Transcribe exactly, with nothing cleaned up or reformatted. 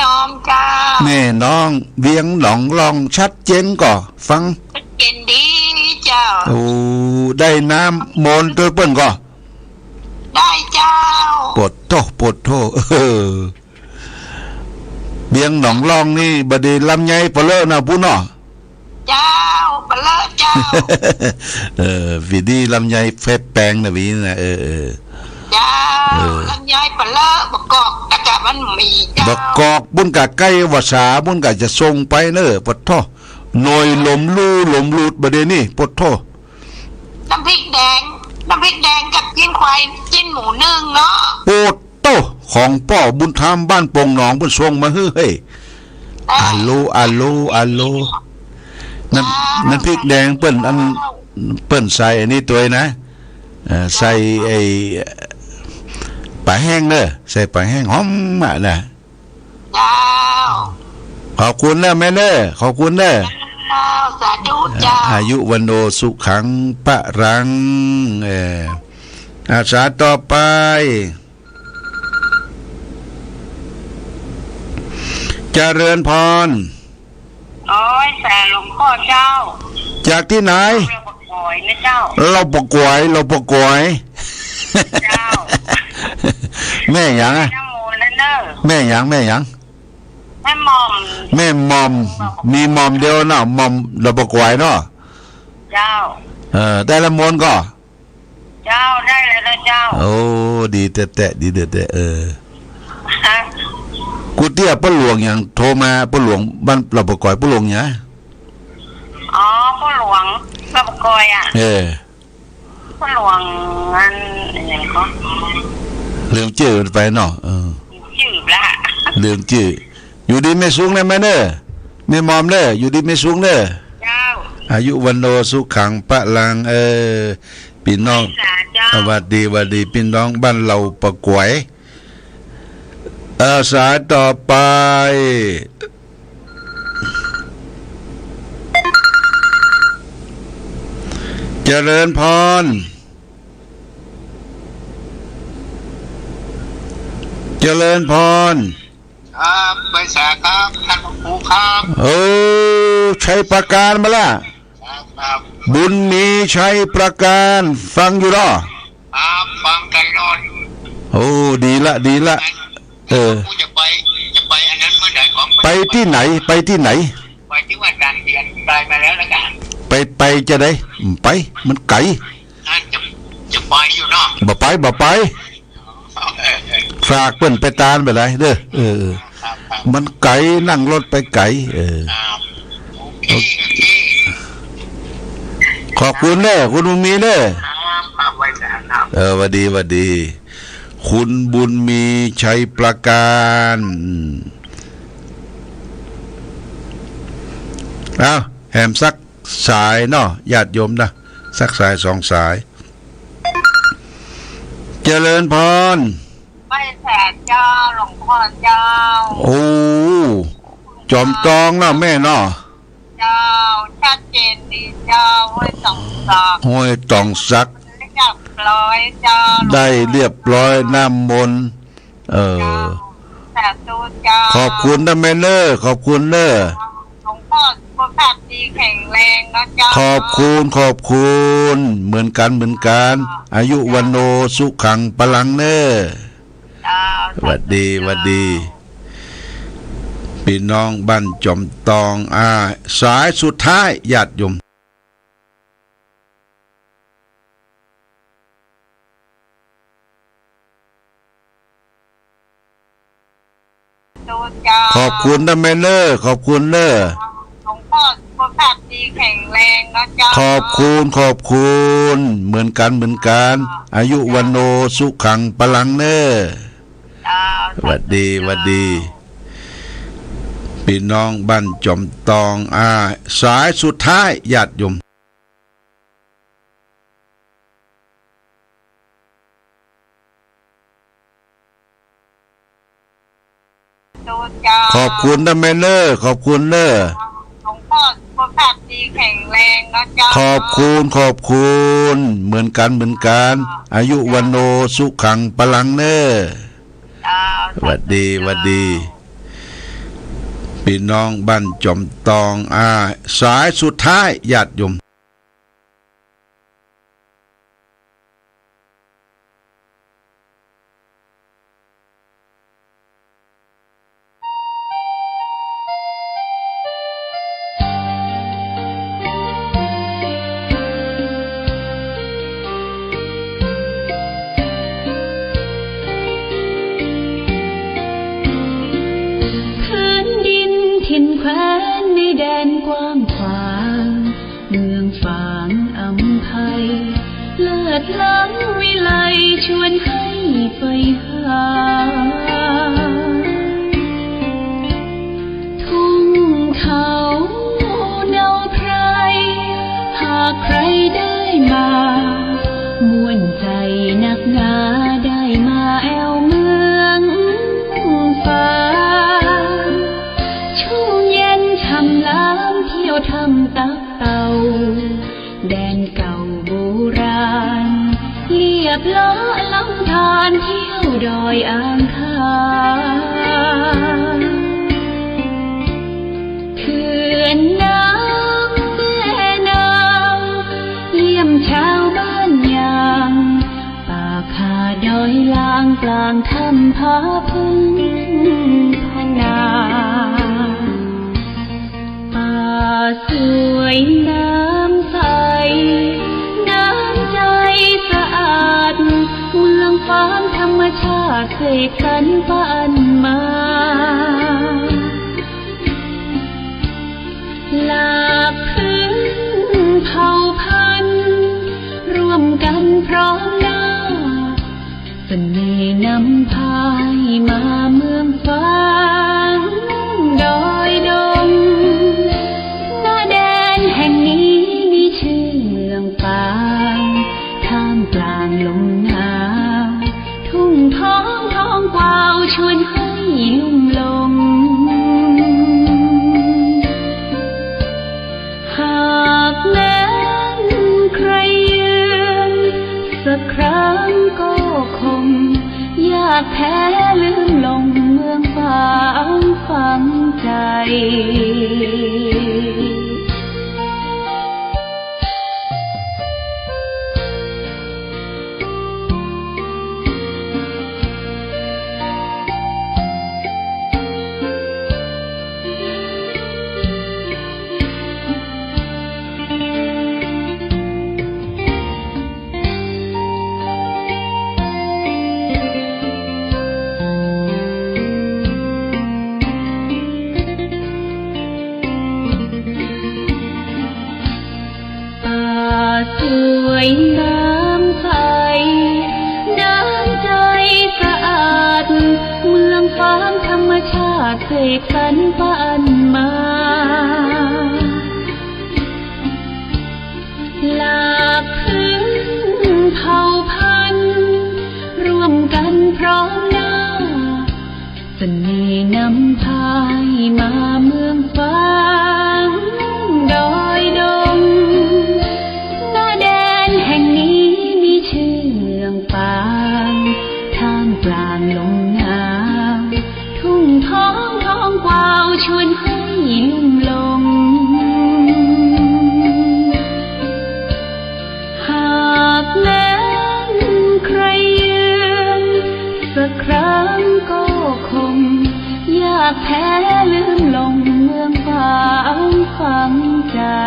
น้องเจ้า แม่น้อง เวียงหนองล่อง ชัดเจนก่อ ฟัง ชัดเจนดีเจ้า โอ้ ได้น้ำมนต์ตวยเปิ้นก่อ ได้เจ้า โปดโธ่ โปดโธ่ เออ เวียงหนองล่องนี่บ่ดีลำไยปะเลอะนะปู้เนาะ เจ้า ปะเลอะเจ้า เออ ปี๋นี้ลำไยแฟบแปงนะปี๋นี้นะ เออ เออ เจ้า เออ ลำไยปะเลอะ บ่กอก แต่กะมันมีเจ้า บ่กอก บุญกะใก้วาสา บุญกะจะส่งไปเน่อ โปดโธ่ หน่วยหลมลู่หลมลูดบ่าเดี่ยวนี้ โปดโธ่ น้ำพริกแดง น้ำพริกแดงกับจิ๊นควาย จิ๊นหมูนึ่งเนาะ โปด โต้ ของป้อบุญธรรมบ้านโป่งหนองเปิ้นส่งมาหื้อเฮ้ย อาโล อาโล อาโล น้ำ น้ำพริกแดงเปิ้นอัน เปิ้นใส่อันนี้ตวยนะ เอ่อ ใส่ไอ้ป๋าแห้งเน่อ ใส่ป๋าแห้งหอมอะนะ เจ้า ขอบคุณเน่อแม่เน่อ ขอบคุณเน่อ เจ้า สาธุเจ้า อายุวัณโณสุขังพะลัง เอ่อ อา สายต่อไป เจริญพร โอ้ย สาหลวงพ่อเจ้า จากตี้ไหน เฮาปะก๋วยนะเจ้า เฮาปะก๋วย เฮาปะก๋วย เจ้า แม่หยังอะ น้ำมนต์นะเน่อ แม่หยัง แม่หยัง แม่หม่อม แม่หม่อม มีหม่อมเดียวเนาะ หม่อมเฮาปะก๋วยเนาะ เจ้า เออ ได้ละมนต์ก่อ เจ้า ได้แล้วนะเจ้า โอ้ ดีแต๊ๆ ดีแต๊ๆ เออ ฮะ กูเตี้ยป้อหลวงหยังโทรมา ป้อหลวงบ้านเฮาปะก๋วย ป้อหลวงหยัง อ๋อ ป้อหลวงเฮาปะก๋วยอะ เออ ป้อหลวงอัน อะหยังก่อ ลืมจื้อไปเนาะ เออ จื้อละ ลืมจื้อ อยู่ดีมีสุขเน่อแม่เน่อ แม่หม่อมเน่อ อยู่ดีมีสุขเน่อ เจ้า อายุวัณโณสุขังพะลัง เออ ปี้น้อง สาเจ้า หวัดดี หวัดดี ปี้น้องบ้านเฮาปะก๋วย เอ่อ สายต่อไป เจริญพร เจริญพร ครับ ไหว้สาครับ ท่านพระครูครับ โอ้ ชัยประการมาละ ครับ ครับ บุญมีชัยประการ ฟังอยู่เนาะ ครับ ฟังตลอด โอ้ ดีละ ดีละ เออ กูจะไป จะไปอันนั้นเมื่อไหร่ของ ไปตี้ไหน ไปตี้ไหน ไปตี้วัดด่านเถื่อน ไปมาแล้วนะกะ ไป ไปจะได ไป มันไก๋ อ่ะ จะ จะไปอยู่เนาะ บ่ไป บ่ไป เออ เออ ฝากเปิ้นไปตานไปเลยเด้อ เออ เออ ครับ ครับ มันไก๋ นั่งรถไปไก๋ เออ ครับ โอเค โอเค ขอบคุณเด้อ คุณบุญมีเด้อ ครับ ครับ ไหว้สาครับ เออ หวัดดี หวัดดี คุณบุญมีชัยประการ อืม เอ้า แหมสักสายเนาะ ญาติโยมนะ สักสายสองสาย เจริญพร ไหว้สาเจ้า หลวงพ่อเจ้า โอ้ จอมตองเนาะแม่เนาะ เจ้า ชัดเจนดีเจ้า ห้วยตองสัก ห้วยตองสัก เรียบร้อยเจ้า ได้เรียบร้อย น้ำมนต์ เออ เจ้า สาธุเจ้า ขอบคุณนะแม่เน่อ ขอบคุณเน่อ หลวงพ่อสุขภาพดีแข็งแรงนะเจ้า ขอบคุณ ขอบคุณ เหมือนกั๋น เหมือนกั๋น อายุวัณโณสุขังพะลังเน่อ เจ้า หวัดดี สาธุเจ้า หวัดดี ปี้น้องบ้านจอมตอง อ่า สายสุดท้าย ญาติโยม สาธุเจ้า ขอบคุณนะแม่เน่อ ขอบคุณเน่อ หลวงพ่อสุขภาพดีแข็งแรงนะเจ้า ขอบคุณ ขอบคุณ เหมือนกั๋น เหมือนกั๋น อายุวัณโณสุขังพะลังเน่อ เจ้า หวัดดี สาธุเจ้า หวัดดี ปี้น้องบ้านจอมตอง อ่า สายสุดท้าย ญาติโยม สาธุเจ้า ขอบคุณนะแม่เน่อ ขอบคุณเน่อ หลวงพ่อสุขภาพดีแข็งแรงนะเจ้า ขอบคุณ ขอบคุณ เหมือนกั๋น เหมือนกั๋น อายุวัณโณสุขังพะลังเน่อ เจ้า หวัดดี สาธุเจ้า หวัดดี ปี้น้องบ้านจอมตอง อ่า สายสุดท้าย ญาติโยม แผ่นดินถิ่นแคว้นในแดนกว้างขวาง เมืองฝางอำไพ เลิศล้ำวิไลชวนให้ใฝ่หา ทุ่งเขาเนาไพร หากใครได้มา ม่วนใจ๋นักหนา ได้มาแอ่วเมืองฝาง ชุ่มเย็นฉ่ำล้ำเที่ยวถ้ำตั๊กเต่า แดนเก่าโบราณ เลียบเลาะลำธารเที่ยวดอยอ่างขาง เขื่อนน้ำแม่นาว เยี่ยมชาวบ้านยาง ป่าคาดอยลางกลางถ้ำผาพึ่งพนา ป่าสวยน้ำใส น้ำใจสะอาด เมืองฝางธรรมชาติเสกสรรปะอั้นมา หลากพื้นเผ่าพันธุ์ ร่วมกั๋นพร้อมหน้า เสน่ห์นำพาให้มาเมืองฝางดอยดง ณ แดนแห่งนี้มีชื่อเมืองฝาง ท่ามกลางลมหนาว ทุ่งทองทองกวาวชวนให้ลุ่มหลง หากแม้นใครเยือนสักครั้งก็คง ยากแท้ลืมลงเมืองฝางฝังใจ๋ ป่าสวยน้ำใส น้ำใจสะอาด เมืองฝางธรรมชาติเสกสรรปะอั้นมา หลากพื้นเผ่าพันธุ์ ร่วมกั๋นพร้อมหน้า เสน่ห์นำพาให้มาเมืองฝางดอยดง ณ แดนแห่งนี้มีชื่อเมืองฝาง ท่ามกลางลมหนาว ทุ่งทองทองกวาวชวนให้ลุ่มหลง หากแม้นใครเยือนสักครั้งก็คง ยากแท้ลืมลงเมืองฝางฝังใจ๋